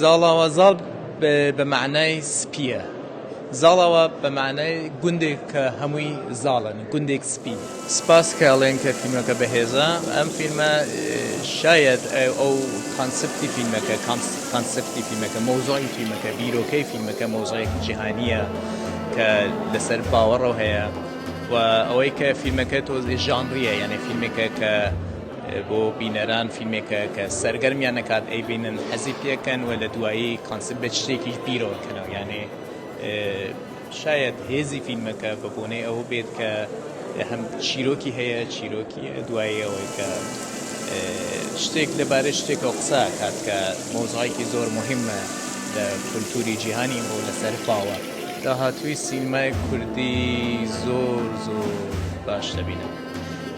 زاڵاوا زاڵ بە مەعنای سپییە. زاڵاوا بە مەعنای گوندێک کە هەمووی زاڵن، گوندێک سپی. سپاس کە ئەڵێن کە فیلمەکە بەهێزە. ئەم فیلمە شایەد ئەو concept ی فیلمەکە، concept ی فیلمەکە، مەوزوعی فیلمەکە، بیرۆکەی فیلمەکە مەوزوعێکی جیهانییە کە لەسەر باوەڕەوە هەیە و ئەوەی کە فیلمەکە تۆزێ ژانرییە، یانێ فیلمێکە کە بۆ بینەران فیلمێکە کە سەرگەرمیان نەکات ئەیبینن حەزی پێکەن و لە دوایی concept بە شتێکیش بیرەوە کەنەوە یانێ شاید هێزی فیلمەکە بە بۆنەی ئەوە بێت کە هەم چیرۆکی هەیە چیرۆکی دوایی ئەوەی کە شتێک لەبارەی شتێکەوە قسە کات کە مەوزوعێکی زۆر مهمە لە کولتوری جیهانی ئەمڕۆ لەسەر باوەڕ. داهاتووی سینمای کوردی زۆر زۆر باش دەبینم.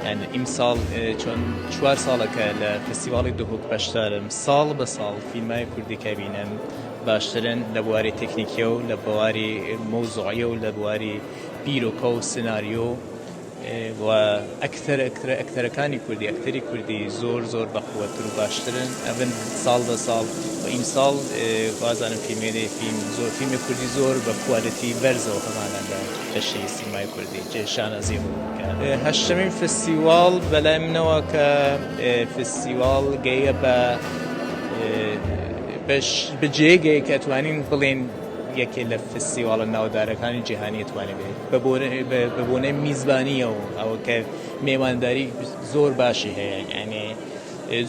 یانی ئیمساڵ چۆن چوار ساڵە کە لە فستیواڵی دهۆک بەشدارم ساڵ بە ساڵ فیلمای کوردی کە بینم باشترن لە بواری تەکنیکیە و لە بواری مەوزوعیە و لە بواری بیرۆکە و سناریۆ و ئەکتەر ئەکتەر ئەکتەرەکانی کوردی ئەکتەری کوردی زۆر زۆر بەقوەتر و باشترن ئەبن ساڵ بە ساڵ و ئیمساڵ وازانم فیلمێ فیلم زۆر فیلمی کوردی زۆر بە quality بەرزەوە هەمانە لە بەشی سینمای کوردی جێ شانازیە بۆ من کە هەشتەمین فستیواڵ بەلای منەوە کە فستیواڵ گەیە بە بەش بەجێگەیە کە ئەتوانین بڵێن یەکێ لە فستیواڵە ناودارەکانی جیهانی ئەتوانێ بێت بە بۆنەی میزبانیەوە ئەوە کە مێوانداری زۆر باشی هەیە یعنی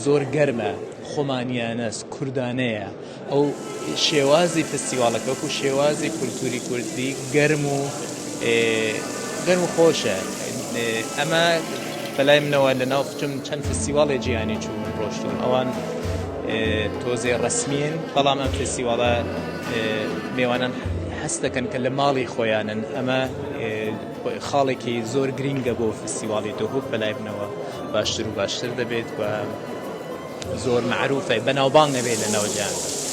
زۆر گەرمە خۆمانیانەس کوردانەیە ئەو شێوازی فستیواڵەکە وەکو شێوازی کولتوری کوردی گەرم و گەرم و خۆشە ئەمە بەلای منەوە لە ناو چم چەند فستیواڵێ جیهانی چوون ڕۆشتون ئەوان تۆزێ ڕسمین بەڵام ئەم فستیواڵە مێوانان هەست دەکەن کە لە ماڵی خۆیانن ئەمە خاڵێکی زۆر گرینگە بۆ فستیواڵی دهۆک بەلای منەوە باشتر و باشتر دەبێت و زۆر مەعروفە بەناوبانگ ئەبێ لە ناو جیهاندا.